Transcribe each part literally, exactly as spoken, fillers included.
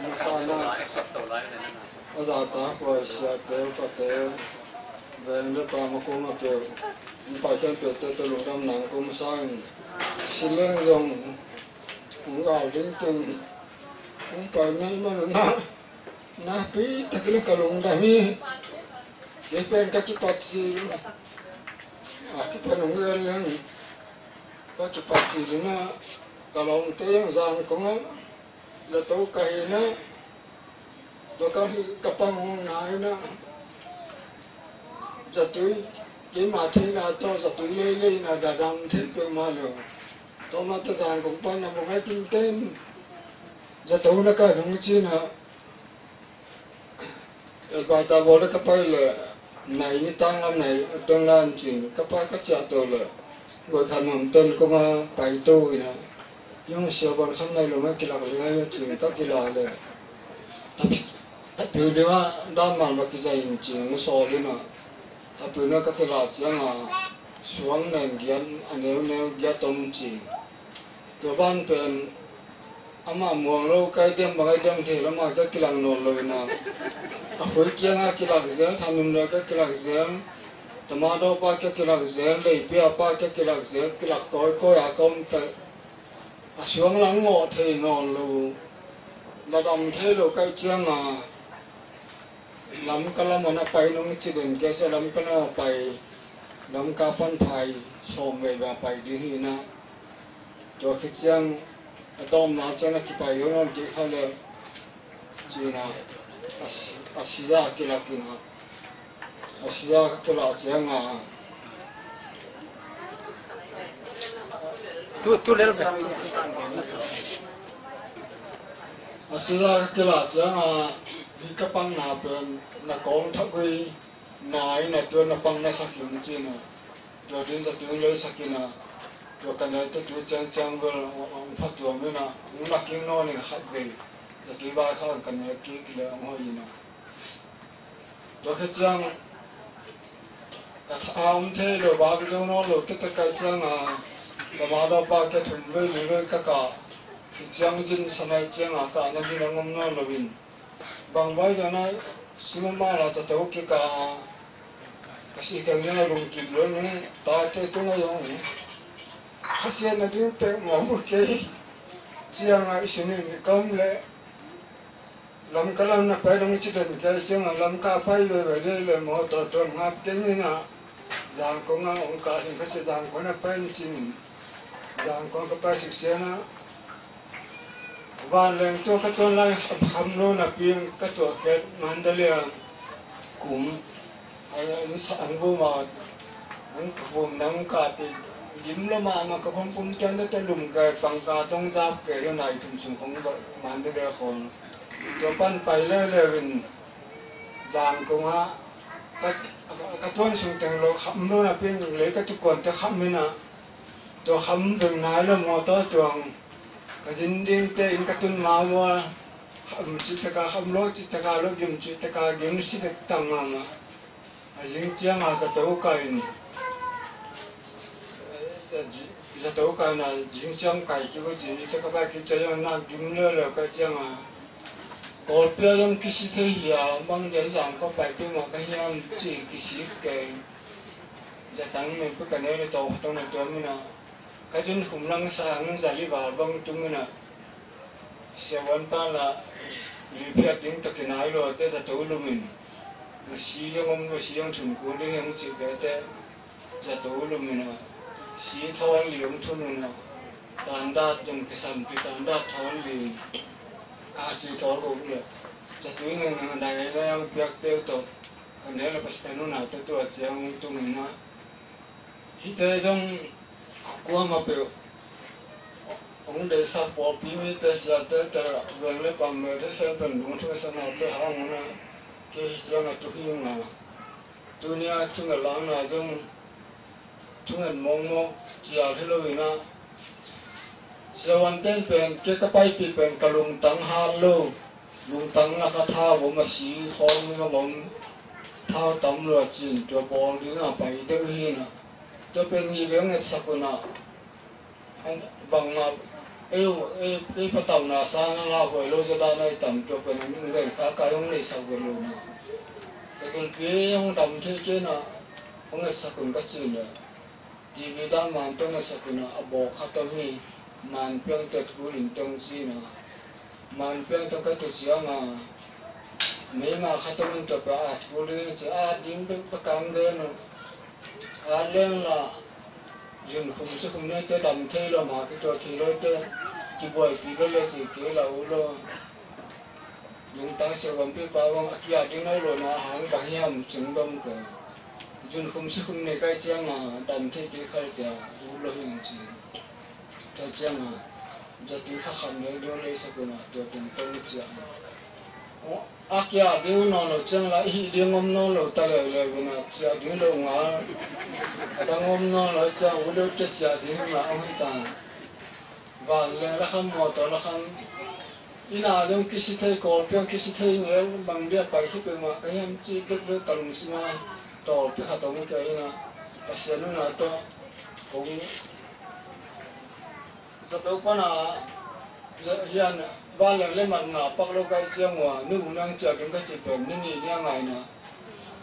Masana a zata kuai siate pate veng le pa makum a peuh, in pai khempeuhte tawh lungdam nang kong sa in, si leng zong hong gal ding teng hong pai mei man na, na pi takin ka lungdam hi. Kei pen ka kipat sil a kipan hong gen leng ka kipat sil in a, ka lawmte ang zang kong a zato ka hi na, tua ka hih ka pang hong na hi na, zatui keima theihna tawh zatui leilei na dadam thei peuhmah lo. Tua mah tawh zang kong pan a bang a kim ten zato na ka nung ci na, Elbaita bawl le ka pai le, nai ni tang lam nai tong lan cin ka pa ka ciah to le, goi khan mam ten kong a pai to ina, yung sia ban khan nai lo ma kilak le ngai cin ka kila le, tapi, tapi dia dah mal ma ki zai in cin mu so le na, tapi na ka kila ciang a, suang nen gian a neu neu gia tom cin. Tua ban pen amah muang lo kai diam bang ai diam thei lama ka kilang nawn lo ina, a khui kianga kilak zel, thamin lo ka kilak zel, tamadaw pa ka kilak zel, leipia pa ka kilak zel, kilak kawikawi a ka om ta, a suang lang ngawh thei nawn lo, ladam thei lo kai cianga, Lamka lamah na pai nung ci den kei sia, Lamka lamah pai, Lamka pan phai sawm vei va pai ding hi na. Tua khit ciang a tawmna ciang a kipai ho nawn kei kha le cina, a si, a siza kilak ina, a siza ka kilak cianga, tu, tu lel ve. A siza ka kilak cianga, hi ka pangna pen na kawng thak ui. Na ina tua na pang na sak hi hong cina. Tua din zatui lei sak ina. Tua ka ne te tu ciangciang bel hong phatuam ina, hong na king nawn in khat vei zatui vai kha ka ne kik le hong hoih ina. Tua khit ciang ka tha a om thei lo, ba ka zo nawn lo, te te kai cianga ka ma lo pa ka thum vei li vei ka ka. Khit ciang zin sanai cianga ka na din a ngom nawn lo in. Bang bai zana sima mala ca to kika, ka si keng na lungkim lo nung ta te tu ngai ong. Khasiat na ding pek mawk mu kei. Cianga i sinin i kam le Lamka lam na pai dong ci den kei cianga Lamka pai veve le le maw tawh tuam ngap keng ina. Zangkong a ong ka sin khasiat Zangkong na pai ni cin. Zangkong ka pai sik ciana. Vanleng tua ka tuan lai kham lo napi ka tuah khiat Mandalay a kum. Ai, ai, sa ang bu ma, ang bu nang ka pi, lim lo ma ma ka khong pum tian da ta lum ka pang ka tong zap ke yo nai thum sung khong ba Mandalay khong. Tua pan pai le le win Zangkong a ka, ka tuan sung teng lo kham lo napi le ka tu kuan te kham mina. Tua kham beng nai lo mawtaw tuang ka zin dingte in ka tun ma mua. Kham citaka kham lo citaka lo gim citaka gim si dek tang ma ma. A zing cianga zato ka in, zato ka in a zing ciang kai ki ko zin caka bai ki co yong na gim lo lo ka cianga. Kawlpia yong kisi thei hi a mang dia zang ko pai pi ma ka hiam ci kisi ke. Zatang men pi ka ne lo to tong na tua mina. Ka zin khum lang sa hang zali val bang tung ina. Siavuan pa la li phiat ding takin ai lo te zato lumin. Na si yong om lo si yong thun ku ding yong ci ke te zato lumin a. Si thawn li yong thun ina. Tandat yong kisam pi tandat thawn li. A si thawn ko le. Zato ina na na na yong piak teu to. Ka ne la pas tanu na te tua ciang tung ina. Hihte zong kuamah peuh hong deihsak pawlpi mite siate te veng le pam melte khempeuh in dungthungetsak nate hang un a, kei hi ciang a tu hi ung a. Tuni a thunget lakna zong thunget mawkmawk cial hi lo in a, siavuante'n pen kei ka paipih pen ka lungtang hat lo. Lungtang lak a thau om a, si khawng zong om, thau tam lua cin tua bawl ding a pai deuh hi na. Tua pen mi beng ngetsak un a, bangmah Ei uh, ei, ei patauhna sang a lauhuai lo zaw dan a i tam, tua pen hong ven kha kai hong neihsak ve lo na. Ka gilpi hong dam thei kei na, hong etsak un ka ci na. TV dah man tawh etsak un a, a bawk khat om hi, man piang tawh kul in tawh ci na. Man piang tawh ka tu ciang a, meima khat om in tua pen at kul ding ci, at ding bek bek kang den uh. At leng la, zun khum si khum nei te dam thei lo, ma kituak thei lo te, kibuaipih lo le ci kei la uh lo. Lungtang siavuanpipa bang a ki-at ding no lo na hang bang hiam cing dong ka. Zun khum si khum nei kai ciang a dam thei kei khal cia uh lo hi ci. Tua ciang a, zati kha kham nei ding lei sa kun a, tua teng tong cia. A kia ding nawn lo ciang la, i hih ding om nawn lo ta leuleu in a, ciah ding lo ngal. A dang om nawn lo ciang, u deuh kia ciah ding na om hi ta. Van le la kham, mawtaw la kham. Inn ah zong kisi thei, Kawlpi ah kisi thei ngel, bang dia pai khit peuhmah ka hiam cih bekbek ka lungsim ah tawlpi khat om kei in a. Pasian nunah tawh kong zato pan a, za-, hian vanleng le mat ngah pak lo ka hih ciang ua, nu nang ciah ding ka cih pen ni nih ni a ngaihna.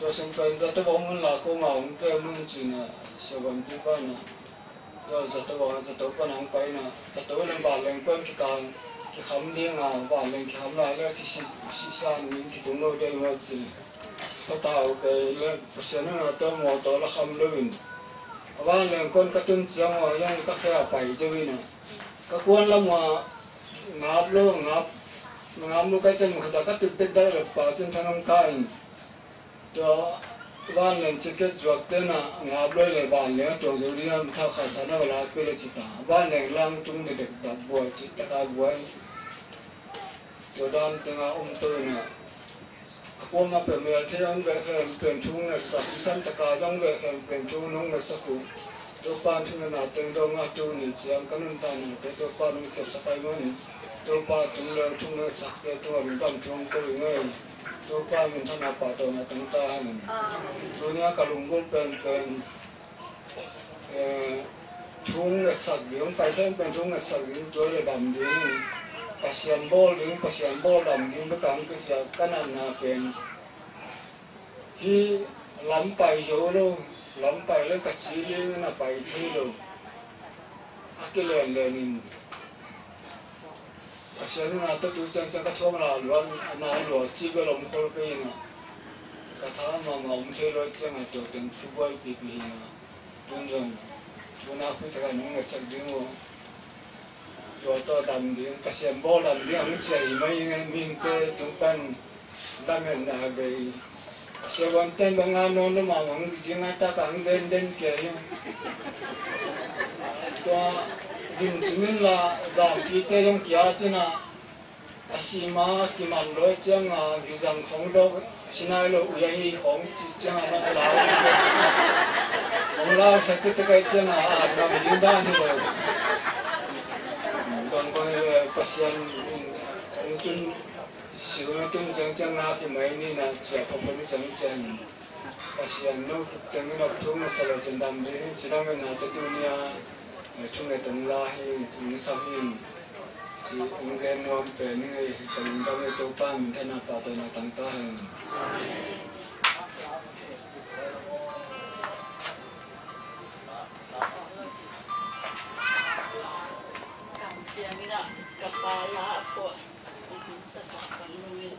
Tua sung pen zato bawng hun la ko ma hong kem un cihna, siavuanpipa na. Tua zato bawng, zato pan hong paina, zato le vanleng kuan kikal, kikham ding a, vanleng kikham lai le kisih, sihsan ding kitung lo ding ua ci. Patau kei le Pasian nunah tawh mawtaw la kham lo in. A vanleng kuan ka tun ciang ua hian ka khe a pai zo in a. Ka kuan lam ua ngap lo, ngap, ngap lo ka chan khata ka tut dek dek le pa chin thanong ka in. Tua vanleng ticket zuak te na ngap lo le vanleng a tuang zo ding a thau kha sa na va la kei le ci ta. Vanleng lang tung dek dek ta buai ci ta ka buai. Tua dan teng a om to in a. A kuama pen mel thei hong veh khempeuh thu hong ngetsak, i san taka zong veh khempeuh thu hong ngetsak uh. Topa in thungetna teng dong a tuni ciang ka nuntaknate Topa in hong kepsak ahih manin Topa tung leng thu hong ngetsakte tungah lungdam thu hong ko ing ei. Topa minthanna pahtawina tang ta hen. Tuni a ka lunggulh penpen, eh, thu hong ngetsak ding, hong pai khempeuh thu hong ngetsak ding, tua le dam ding. Pasian bawl ding, Pasian bawl dam ding bek a hong kisia ka natna pen. Hih lam pai zo lo, lam pai le ka ci ling na pai thei lo. A kilenlen in. Pasian nunah tawh tu ciangciang ka thuak na luan, na lua ci bel om khol kei in a. Ka tha mahmah om thei lo ciang a tua teng thubuai pipi hi na. Tun zong, tuna khui taka nong ngetsak ding uh. Tua tawh dam ding, Pasian bawl dam ding, ang cia hi mai ing, mihingte tung pan dam hen na vei. Siavuan ten bang a nawn lo mahmah ang zi ngai tak ang den den kia hi. Tua dim cingin la, zan kite zong kia cina. A sima kiman loi ciang a gizang khong dok sinai lo ui ahi khong cih ciang a nong lau. Nong lau sak kei tek ai ciang a a nam ding dan hi lo. Bang bang le Pasian, mm, tun siu na tun ciang ciang na ki mai ni na cia pha pha ni ciang ciang. Pasian no teng in a thu ngasa lo cin dam ding, ci dam in a te tu ni a, eh, thu nge tong la hi, thu nge sam in, ci ung gen nuam pen ni ngei, ka lungdam e Topa minthanna pahtawina tang ta hen. Kam ciang in a, ka pa la ko, sa sa kan lungin.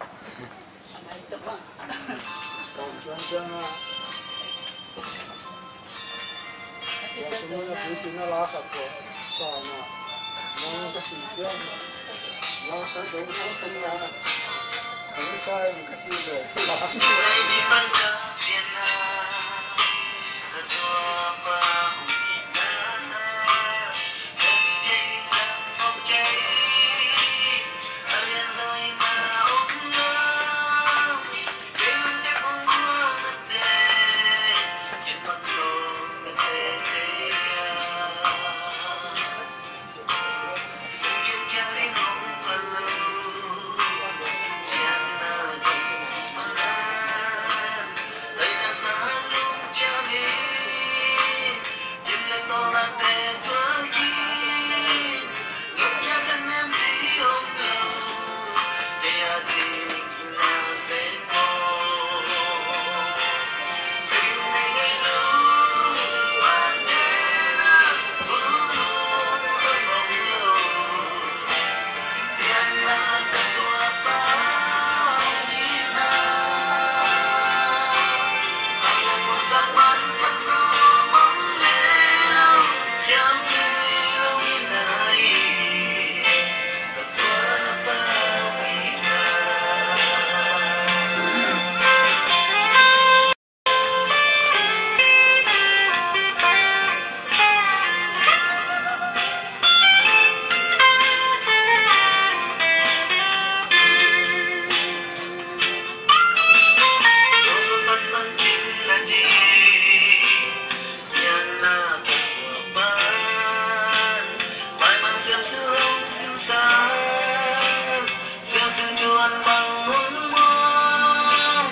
Sungtuan bang hun maw,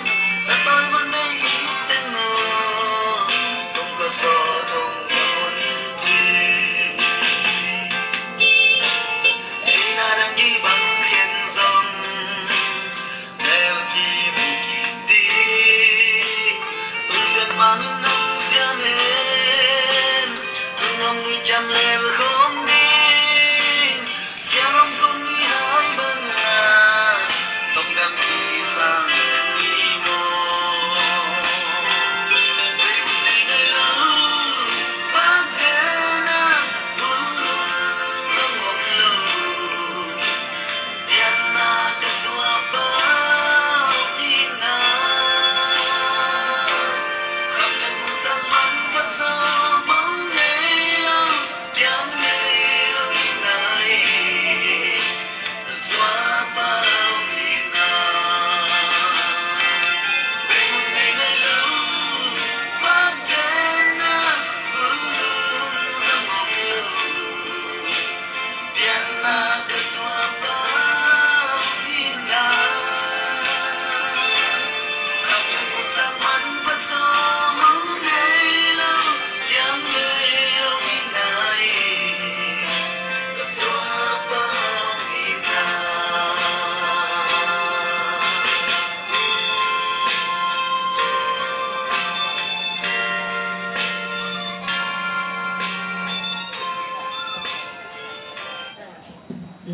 na tawi man nei i teng maw, tong ka sawt hong ka hun ci. Ci na dang ki bang khen zong, lel ki mu ki di. Hun sian bang in nong siam hen, hun nong ni ciam lel khawm ding. Siangam sung i hai bang a, tong dam ki sang i maw. Ring ring ai lo, bang kena, bul bul, bang om lo. Pianna ka suak pau ina. Kham leng sang man pasal mong ngei lo, piang ngei lo ina i.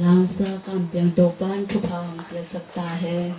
Langsa kam piang Topa'n thupha hong piaksak ta hen.